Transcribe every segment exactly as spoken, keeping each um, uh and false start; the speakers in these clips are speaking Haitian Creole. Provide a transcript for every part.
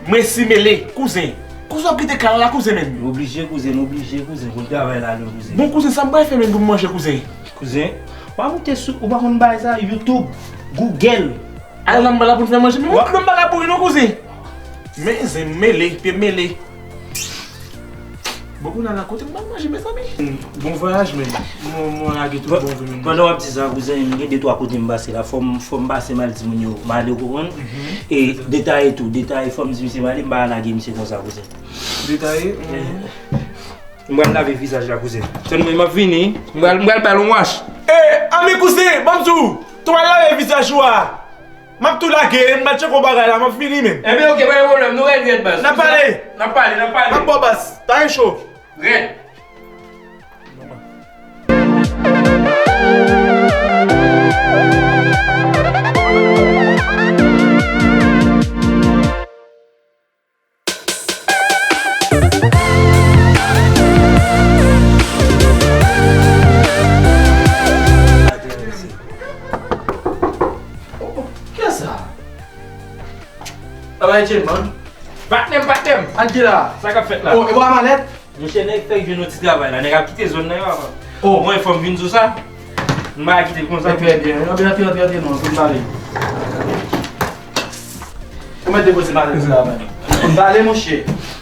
Mwen si mele, kouzen. Kouzen w ap kite kay la, kouzen, menm. Nou oblije, kouzen, nou oblije, kouzen. Pou n travay la, nou, kouzen. Bon, kouzen, sa m pral fè, menm, pou m manje, kouzen? Kouzen, w a moute sou, ou pa konn bagay sa, YouTube, Google. Al nan bagay pou n fè manje, men ou pran bagay pou li, non, kouzen. Men, zen mele, pye mele. Bon, kounye a la, kote m pral manje, mezanmi? Bon vwayaj, men. Mwen, mwen lage tout bon vre, men. Pandan w ap di sa, kouzen, m gen de twa kote m pase la. Fò m, fò m pase, m al di moun yo, m ale, ou konprann? E detaye tou, detaye, fò m di misye, m ale, m pa lage misye konsa, kouzen. Detaye? M pral lave vizaj la, kouzen. Tann mwen, m ap vini. M pral, m pral ba l yon wach. E, anben, kouzen, ban m di w, tou al lave vizaj ou a. M ap tou lage, m pral tcheke yon bagay la, m ap vini menm. Enben, oke, pa gen pwoblèm, nou rèd, rèd, baz. N ap pale. N ap pale, n ap pale. M ap ba w, baz, pa gen cho. Rèd. Kiyès sa? Travay Jane, man. Patnè m, patnè m. An ki la? Sa k ap fèt la? Oh, e bwa malèt? Monchè, nèg fèk jwenn yon ti travay la. Nèg ap kite zòn nan, yo, papa. Oh. Mwen, fò m vin sou sa. M pa kite l konsa. Trè byen. Antre, antre, antre, antre, non, pou n pale. Ou mèt depoze malèt la, man. Pou n pale, monchè.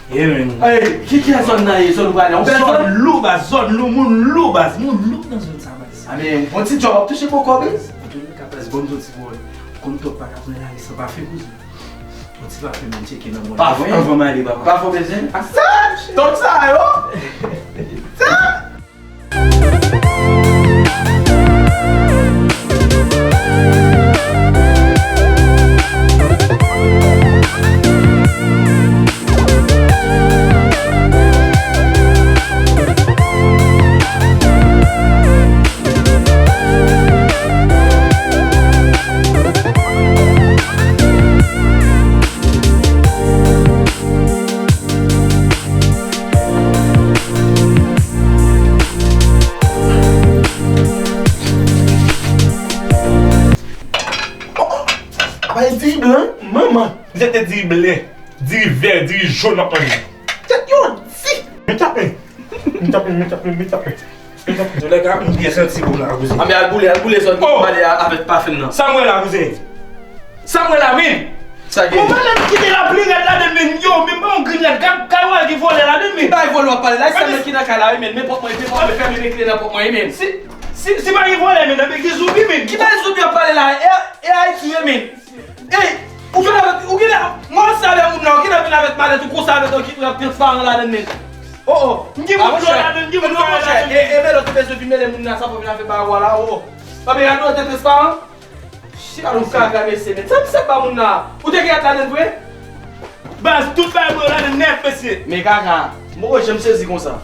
Ye, men. Ey, ki, ki zòn nan ye, zòn ou prale? Yon bèl zòn? Zòn lou, baz, zòn lou, moun lou, baz, moun lou nan zòn sa, baz. A, men, yon ti djòb ap touche bòkò, baz. Antouka, baz, bon, yon ti bòl. Konn tòp pa ka pran lari san pafen, kouzen. Yon ti pafen, men, tcheke nan mòn. Pafen? Anvan m ale, papa. Pafen, bezwen? A, sa, tòp sa, yo! Sa! Bay diri blan, manman. Misye te diri blan, diri vè, diri jòn ap manje. Tèt yo di. Men tape. Men tape, men tape, men tape. Antouka, m byen santi bon la, kouzen. Anben, al boule, al boule zòn ki pale a avèk pafen nan. Sa m wè la, kouzen? Sa m wè la, men. Sa gen? Ou pa menm kite lapli rèd ladann, men. Yo, men pa yon grenn rèd. Gad, gad wè ki vòlè ladann, men. Ki bay vòlè w ap pale la? E sèl mwen ki nan kay la, wi, men. Men pòt mwen, men pòt mwen, fèmen, men kle nan pòt mwen, wi, men. Si, si, si pa gen vòlè, men, anben gen zonbi, men. Ki bay zonbi w ap pale la? E, e Ayiti, wi, men. Ey, ou gen avèk, ou gen, mwen ansanm avèk moun nan, ou gen vin avèk malèt ou konsa avèk yon kit ou ap transparan ladann, men. Oh, oh. M gen moun dlo ladann, m gen moun dlo ladann. E, e, men lòt ou bezwen vin mele moun nan, sa pou vin avèk bagay la, oh. Anben, gade ou te transparan. Chita nou kaka, mesye, men. Sa misye ap ba moun nan? Ou te gen ladann vre? Baz, tout bagay mwen yo ladann nèt, mesye. Men kaka, m poko janm sezi konsa.